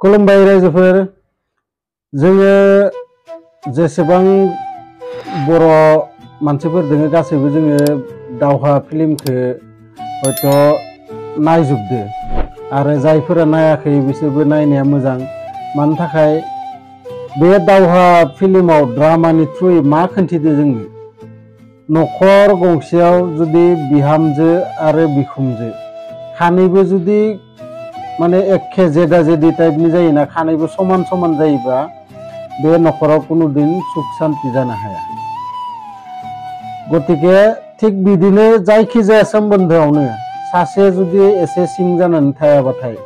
खुलुमबाय रायजोफोर जोङो जेसेबां बर' मानसिफोर दङ गासैबो जोङो दावहा फिल्मखौ हयथ' नायजोबदो आरो जायफोरा नायाखै बिसोरबो नायनाया मोजां मानो थाखाय बे दावहा फिल्माव ड्रामानि थ्रुयै मा खोन्थिदो जोंनो न'खर गंसेयाव जुदि बिहामजो आरो बिखुनजो खानैबो जुदि माने एखे जेदा जेदि टाइपनि जायोना खानैबो समान समान जायोबा बे न'खराव कुनु दिन सुख शान्ति जानो हाया गतिके थिग बिदिनो जायखिजाया सम्बन्धआवनो सासे जुदि एसे सिं जानानै थायाबाथाय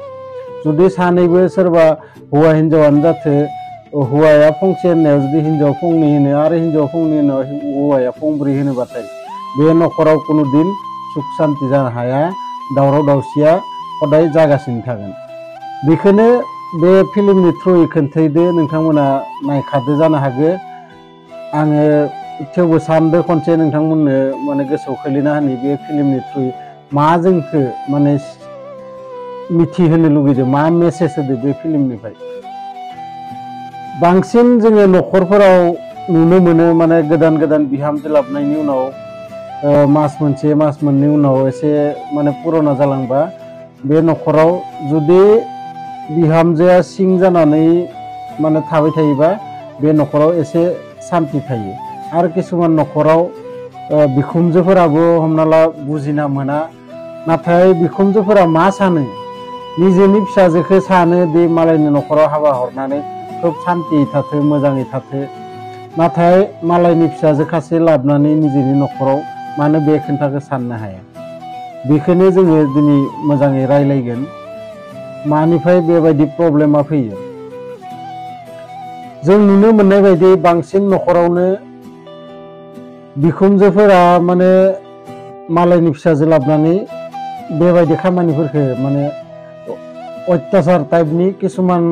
जुदि सानैबो सोरबा हौवा हिन्जावानो जाथो हौवाया फंसे होननायाव जुदि हिन्जाव फंनै होनो आरो हिन्जाव फंनै होनाव हौवाया फंब्रै होनोबाथाय बे न'खराव कुनु दिन सुख शान्ति जानो हाया दावराव दावसिया हदाय जागासिनो थागोन बेखौनो बे फिल्मनि थ्रुयै खोन्थायदो नोंथांमोना नायखादो जानो हागो आङो थेवबो सानदो खनसे नोंथांमोननो माने गोसोआव खोलैना होनि बे फिल्मनि थ्रुयै मा जोंखो माने मिथिहोनो लुगैदो मा मेसेज होदो बे फिल्मनिफ्राय बांसिन जोङो न'खरफोराव नुनो मोनो माने गोदान गोदान बिहामजो लाबनायनि उनाव मास मोनसे मास मोननै उनाव एसे माने पुराना जालांबा बे न'खराव जुदि बिहामजोआ सिं जानानै माने थाबाय थायोबा बे न'खराव एसे शान्ति थायो आरो किसुमान न'खराव बिखुनजोफोराबो हमना ला बुजिना मोना नाथाय बिखुनजोफोरा मा सानो निजेनि फिसाजोखौ सानो दि मालायनि न'खराव हाबा हरनानै खोब शान्तियै थाथो मोजाङै थाथो नाथाय मालायनि फिसाजो खासे लाबनानै निजेनि न'खराव मानो बे खोन्थाखौ साननो हाया बेखौनो जोङो दिनै मोजाङै रायलायगोन मानिफ्राय बेबायदि प्रब्लेमा फैयो जों नुनो मोननाय बायदि बांसिन न'खरावनो बिखुनजोफोरा माने मालायनि फिसाजो लाबनानै बेबायदि खामानिफोरखौ माने अत्याचार टाइपनि किसुमान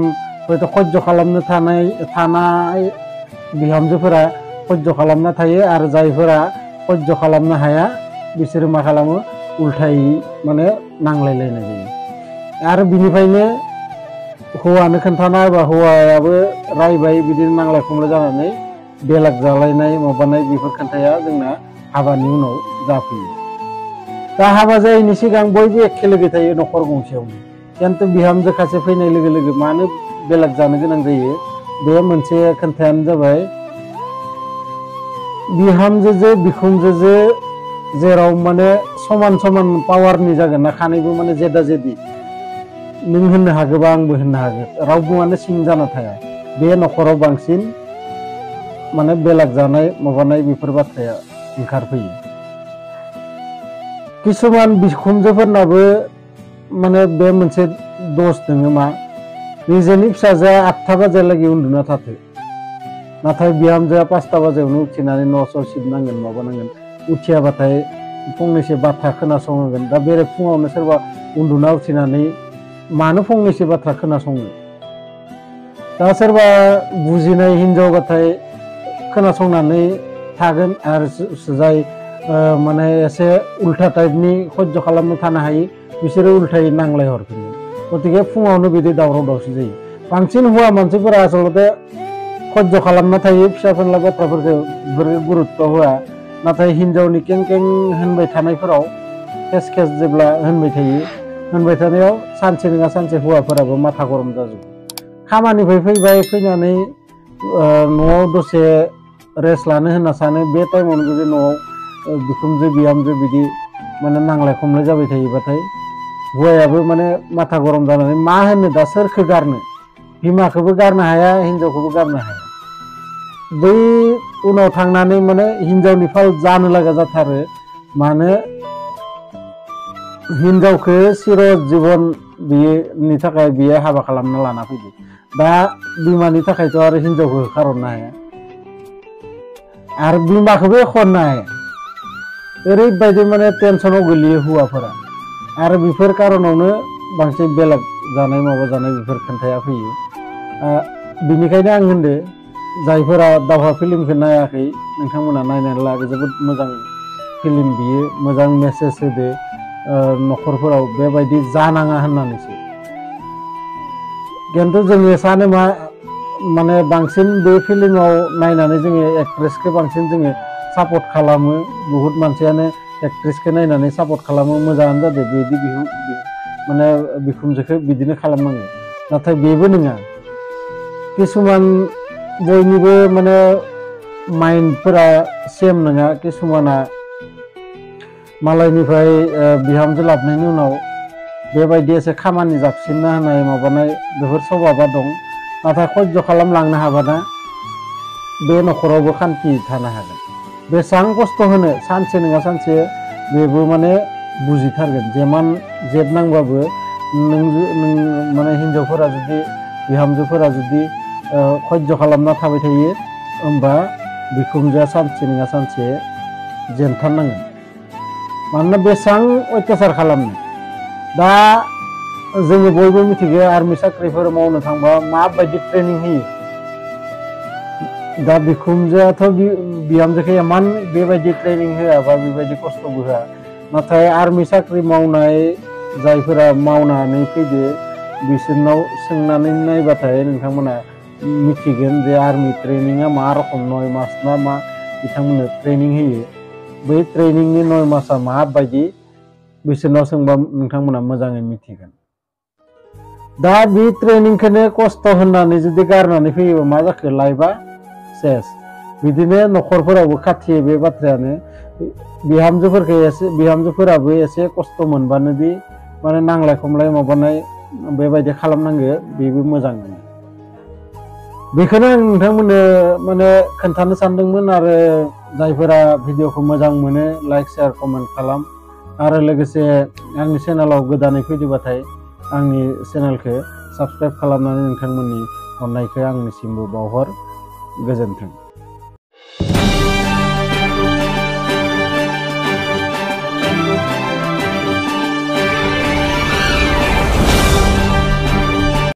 हयथ' सह्य खालामनो थानाय बिहामजोफोरा सह्य खालामना थायो आरो जायफोरा सह्य खालामनो हाया बिसोरो मा खालामो उल्थायै माने नांलायलायनाय जायो आरो बिनिफ्रायनो हौवानो खोन्थाना होबा हौवायाबो रायबाय बिदिनो नांलाय खमलाय जानानै बेलेग जालायनाय माबानाय बेफोर खोन्थाया जोंना हाबानि उनाव जाफैयो दा हाबा जायैनि सिगां बयबो एखे लोगो थायो न'खर गंसेयावनो खिन्थु बिहामजो खासे फैनाय लोगो लोगो मानो बेलेग जानो गोनां जायो बे मोनसे खोन्थायानो जाबाय बिहामजोजो बिखुनजोजो जेराव माने समान समान पावारनि जागोन ना खानैबो माने जेदा जेदि नों होननो हागोबा आंबो होननो हागो रावबो माने सिं जाना थाया बे न'खराव बांसिन माने बेलेग जानाय माबानाय बेफोर बाथ्राया ओंखारफैयो किसुमान बिखुनजोफोरनाबो माने बे मोनसे दस दङो मा निजेनि फिसाजोआ 8टा बाजायालागै उन्दुना थाथो नाथाय बिहामजोआ 5टा बाजायावनो उथिनानै न' स' सिबनांगोन माबानांगोन उथियाबाथाय फंनैसो बाथ्रा खोनासंनांगोन दा बेरे फुङावनो सोरबा उन्दुना उथिनानै मानो फंनैसो बाथ्रा खोनासङो दा सोरबा बुजिनाय हिनजावबाथाय खोनासंनानै थागोन आरो जाय माने एसे उल्था टाइपनि सह्य खालामनो थानो हायो बिसोरो उल्थायै नांलाय हरफिनगोन गतिके फुङावनो बिदि दावराव दावसि जायो बांसिन हौवा मानसिफोरा आसलते सह्य खालामना थायो फिसा फेनला बाथ्राफोरखौ गुरुत्व होआ नाथाय हिनजावनि कें कें होनबाय थानायफोराव खेस खेस जेब्ला होनबाय थानायाव सानसे नङा सानसे हौवाफोराबो माथा गरम जाजोबो खामानिफ्राय फैबाय फैनानै न'आव दसे रेस्ट लानो होनना सानो बे टाइमावनो जुदि न'आव बिखुनजो बिहामजो बिदि माने नांलाय खमलाय जाबाय थायोबाथाय हौवायाबो माने माथा गरम जानानै मा होनो दा सोरखौ गारनो बिमाखौबो गारनो हाया हिन्जावखौबो गारनो हाया बै उनाव थांनानै माने हिन्जावनि फाल जानो लागा जाथारो मानो हिन्जावखौ सिर जीवन बिनि थाखाय बियो हाबा खालामना लाना फैदो दा बिमानि थाखायथ' आरो हिन्जावखौ होखारहरनो हाया आरो बिमाखौबो एखरनो हाया ओरैबायदि माने टेनसनाव गोलैयो हौवाफोरा आरो बेफोर कारनावनो बांसिन बेलेग जानाय माबा जानाय बेफोर खोन्थाया फैयो बिनिखायनो आं होनदो जायफोरा दावहा फिल्मखौ नायाखै नोंथांमोना नायनानै ला जोबोद मोजां फिल्म बियो मोजां मेसेज होदो न'खरफोराव बेबायदि जानाङा होननानैसो खिन्थु जोङो सानो मा माने बांसिन बे फिल्माव नायनानै जोङो एक्ट्रेसखौ बांसिन जोङो सापर्ट खालामो बहुत मानसियानो एक्ट्रेसखौ नायनानै सापर्ट खालामो मोजाङानो जादों बिदि माने बिखुनजोखौ बिदिनो खालामनांगौ नाथाय बेबो नङा किसुमान बयनिबो माने माइन्डफोरा सेम नङा किसुमाना मालायनिफ्राय बिहामजो लाबोनायनि उनाव बेबायदि एसे खामानि जाबसिनना होनाय माबानाय बेफोर सभाबा दं नाथाय सह्य खालामलांनो हाबाना बे न'खरावबो खान्थि थानो हागोन बेसेबां खस्थ' होनो सानसे नङा सानसे बेबो माने बुजिथारगोन जेमान जेद नांबाबो नों माने हिनजावफोरा जुदि बिहामजोफोरा जुदि सह्य खालामना थाबाय थायो होमबा बिखुनजोआ सानसे नङा सानसे जेनथारनांगोन मानोना बेसेबां अत्याचार खालामनो दा जोङो बयबो मिथिगौ आर्मि साख्रिफोर मावनो थांबा माबायदि ट्रेनिं होयो दा बिखुनजोआथ' बिहामजोखौ इमान बेबायदि ट्रेनिं होआ बा बेबायदि खस्थ'बो होआ नाथाय आर्मि साख्रि मावनाय जायफोरा मावनानै फैदो बिसोरनाव सोंनानै नायबाथाय नोंथांमोना मिथिगोन जे आर्मि ट्रेनिंआ मा रखम 9 मास ना मा बिथांमोननो ट्रेनिं होयो बै ट्रेनिंनि 9 मासआ माबायदि बिसोरनाव सोंबा नोंथांमोना मोजाङै मिथिगोन दा बे ट्रेनिंखौनो खस्थ' होननानै जुदि गारनानै फैयोबा मा जाखो लाइफआ सेस बिदिनो न'खरफोरावबो खाथियो बे बाथ्रायानो बिहामजोफोराबो एसे खस्थ' मोनबानो दि माने नांलाय खमलाय माबानाय बेबायदि खालामनांगो बेबो मोजां नङा बेखौनो आं नोंथांमोननो माने खोन्थानो सानदोंमोन आरो जायफोरा भिडिअखौ मोजां मोनो लाइक शेयार कमेन्ट खालाम आरो लोगोसे आंनि चेनेलाव गोदानै फैदोंबाथाय आंनि चेनेलखौ साबस्क्राइब खालामनानै नोंथांमोननि अननायखौ आंनिसिमबो बावहर गोजोन्थों।